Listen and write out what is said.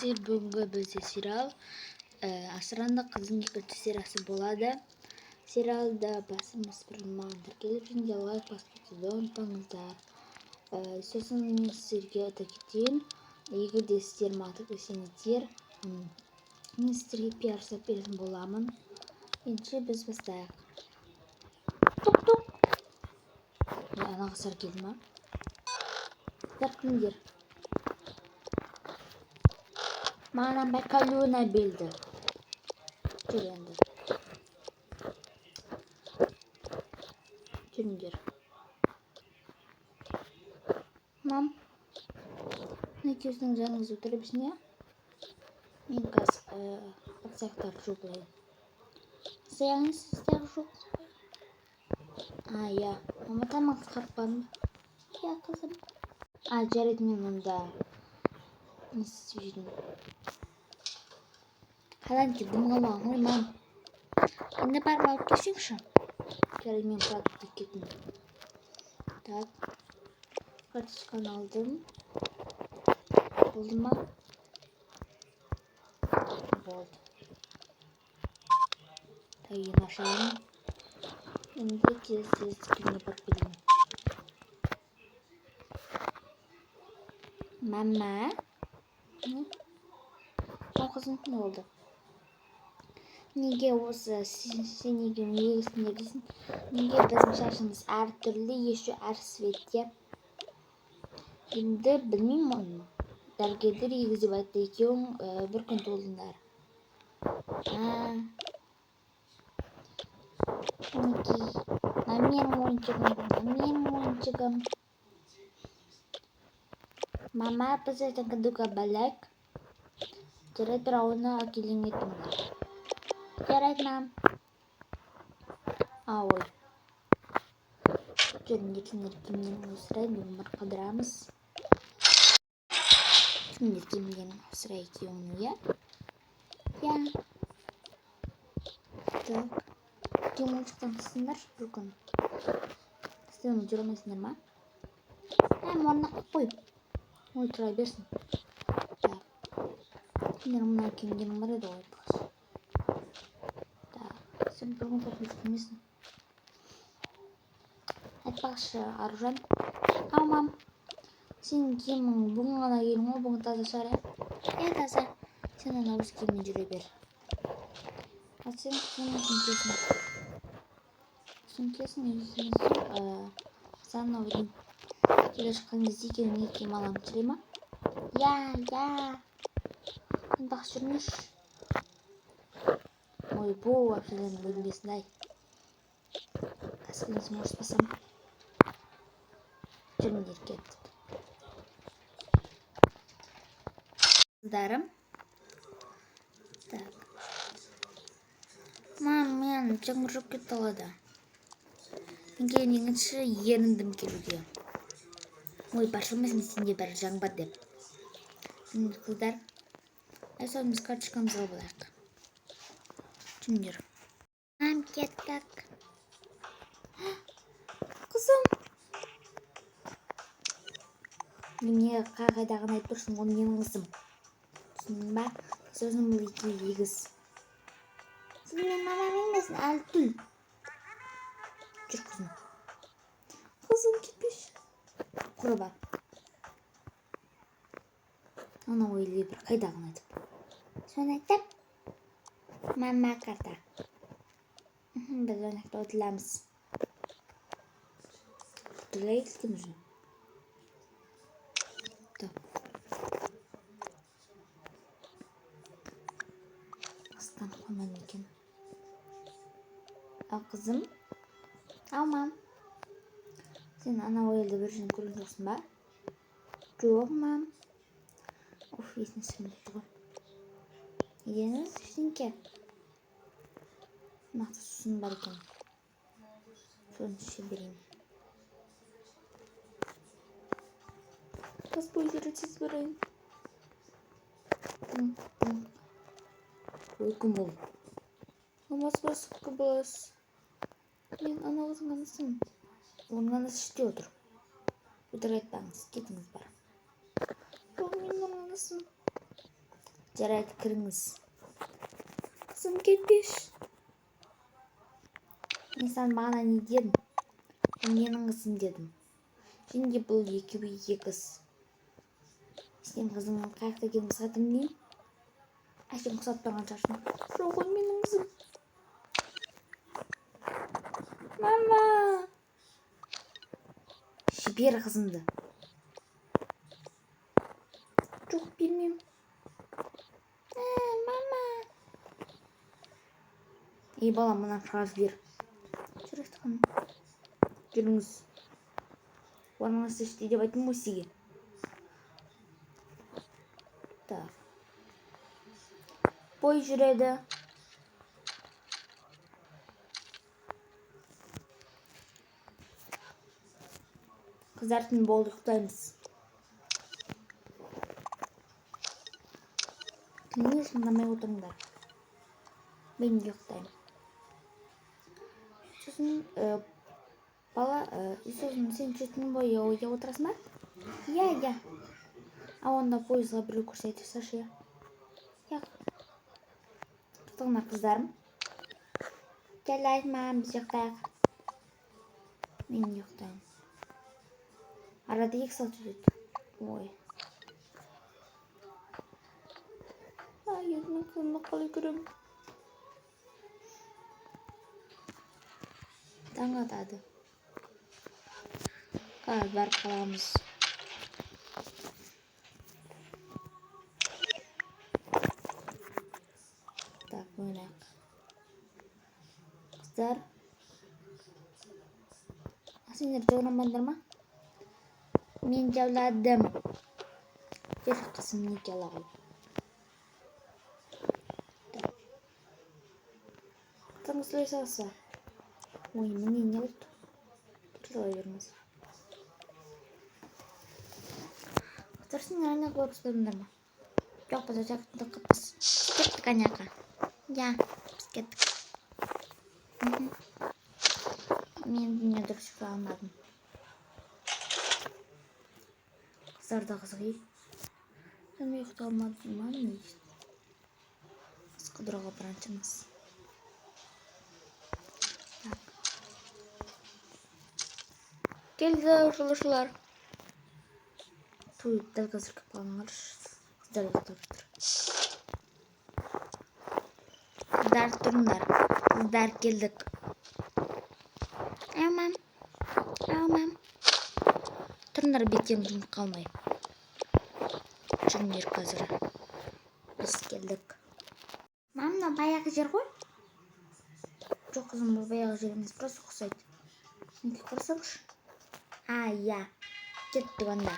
Сіздер бүгінгі бізде сериал Асыранды қыздың екінші сериясы болады. Сериалда басымыз бір маған тіркеліп және де лайк басып кетуді ұмытпаңыздар. Сосын мен сіздерге айта кетейін, егер де сіздер маған тіркелсеңіздер, мен сіздерге пиар жасап беретін боламын. Ендеше біз бастайық. Тук-тук. Ана қыздар келді ма? Қыздар кімдер? Маған бакалюна белді. Жүр енді. Жүріңдер. Мам, екеуісінің жаныңызда отыра берсін, иә? Мен қазір ыдыс аяқтарды жуып алайын. Ыдыс аяғыңыз жоқ. А, иә. Мама, тамақ қарап қалдым ба? Иә, қызым. А, жарайды, мен онда не істеп жүрмін? Қалан дым қалмаған ғой, мам. Енді барып алып келсеңші. Жарайды, мен продукт кеттім. Так. Карточканы алдым. Болды ма? Болды. Так, енді ашайын. Енді тез-тез дүкенге барып келейін. Мама? Ау, қызым, не болды? Неге осы сен неге егізсіңдер дейсің? Неге біздің шашымыз әртүрлі, еще әр цветте? Енді білмеймін оны. Дәрігерлер егіз деп айтты, екеуің бір күн толдыңдар. Мінекей, мына менің ойыншығым, мына менің ойыншығым. Мама, біз ертең кәдугі балайық. Жарайды, бірақ оны әкелең етіңдер. Жарайды, мам. А, ой. Жүріңдер, сендер киімдерін ауыстырайын, бүгін бір қыдырамыз. Сендер киімдерін ауыстырайық екеуіңнің, иә? Иә. Так. Екеуің ойыншықтан тыстыңдаршы бір күн. Сіздер жүре алмайсыңдар ма? Ә, орнына қойып қой. Ой, тұра берсін. Так. Сендер мына киімдерің бар еді ғой, айтпақшы. Так, сен бір күн шашын істемесің. Айтпақшы, Аружан. Ау, мам. Сенің киімің бүгін ғана кидің ғой, бүгін таза шығар, иә? Иә, таза. Сен ана өз киіммен жүре бер. Ал сен киімің сөмкесін. Сөмкесін заново келе шыққан кезде екеуіңе киім аламын, жүре ма? Иә, иә. Енді жүріңізші. Ойбу, әпшелердің бөлмесінде ай. Кәсібіңізді ұрыспасам. Жүріңдер, кеттік. Қыздарым. Так. Мам, мен жаңбыр жауып кетті далада. Неге екінші еріндім келуге. Ой, баршылмайсың, сенде бәрі жаңбыр деп. Енді қыздар, соны біз карточкамызды алып алайық. Жүріңдер. Мам, кеттік. Қызым. Немене қайдағыны айтып тұрсың, ол менің қызым. Түсіндің ба? Сосын бұл екеуі егіз. Сен менің мамам емессің, әлі түл. Жүр, қызым. Қызым, кетпеші. Құры бар. Анау ойлай бір қайдағыны айтып. Соны айтып. Мама карта. Біз ана жақта отырамыз. Отыра кеткен уже. Так. Астанып қоймадым екен. Ал, қызым. Ау, мам. Сен анау әйелді бір жерден көрген жоқсың ба? Жоқ, мам. Уф, есіне түсіріп кетті ғой. Неден ештеңке? Мына сусын бар екен. Соны іше берейін. Воспользоваться тез барайын. Ой, кім бұл? Алмас басып бас. Мен ана қыздың анасымын. Оның анасы іште отыр. Өтірік айтпаңыз, кетіңіз бар. Жоқ, мен оның анасымын. Жарайды, кіріңіз. Қызым, кетпеші. Мен саған бағана не дедім? Бұл менің қызым дедім. Және де бұл екеуі егіз. Сенің қызыңның қай жақта екенін біз қайдан білейін? Әшейін ұқсап тұрған шығарсың. Жоқ, ол менің қызым. Мама! Жібер қызымды. Жоқ, бермеймін. Мама! Ей, балам, мынаны шығарып жібер. Жүректі ханым. Жүріңіз. Орныңызды іште деп айттым ғой сізге. Так. Бой жүреді. Қыздар, түн болды, ұйықтаймыз. Түнге шыңдамай отырыңдар. Мен де ұйықтаймын. Сосын бала, сосын сен түн бойы ойда отырасың ба? Иә, иә. А онда пойызға біреу көрсете салшы, иә. Иә. Тоқтаңдар, қыздарым. Жарайды, мам, біз ұйықтайық. Мен де ұйықтаймын. Арада 2 сағат өтеді. Ой. Ай, енді мен қызымды қалай көремін? Таң атады. Қазір барып қаламыз. Так, ойнайық. Қыздар. А сендер жауламадыңдар ма? Мен жауладым. Бер қызым, не жала ғой. Қызыңыз сөйлесе алса. Ой, міне не болды? Тұра сала беріңіз. Қыздар, сендер ана көріп ұстадыңдар ма? Жоқ, біз ол жақта қыппыз. Кеттік ана жаққа. Иә, біз кеттік. Мен дүние дұрыс ұйықтай алмадым. Қыздар да қызық, ей. Мен ұйықтай алмадым ма, не дейді? Біз қыдыруға баратын. Так. Келді жолаушылар. Туй, дәл қазір кіріп қалыңдаршы. Қыздар ұйықтап жатыр. Қыздар, тұрыңдар. Қыздар, келдік. Ау, мам. Ау, мам. Тұрыңдар, беттерің жұмып қалмай. Жүріңдер қазір. Біз келдік. Мам, мынау баяғы жер ғой? Жоқ, қызым, бұл баяғы жер емес, просто ұқсайды. Неге қарасаңшы? А, иә. Кеттік онда.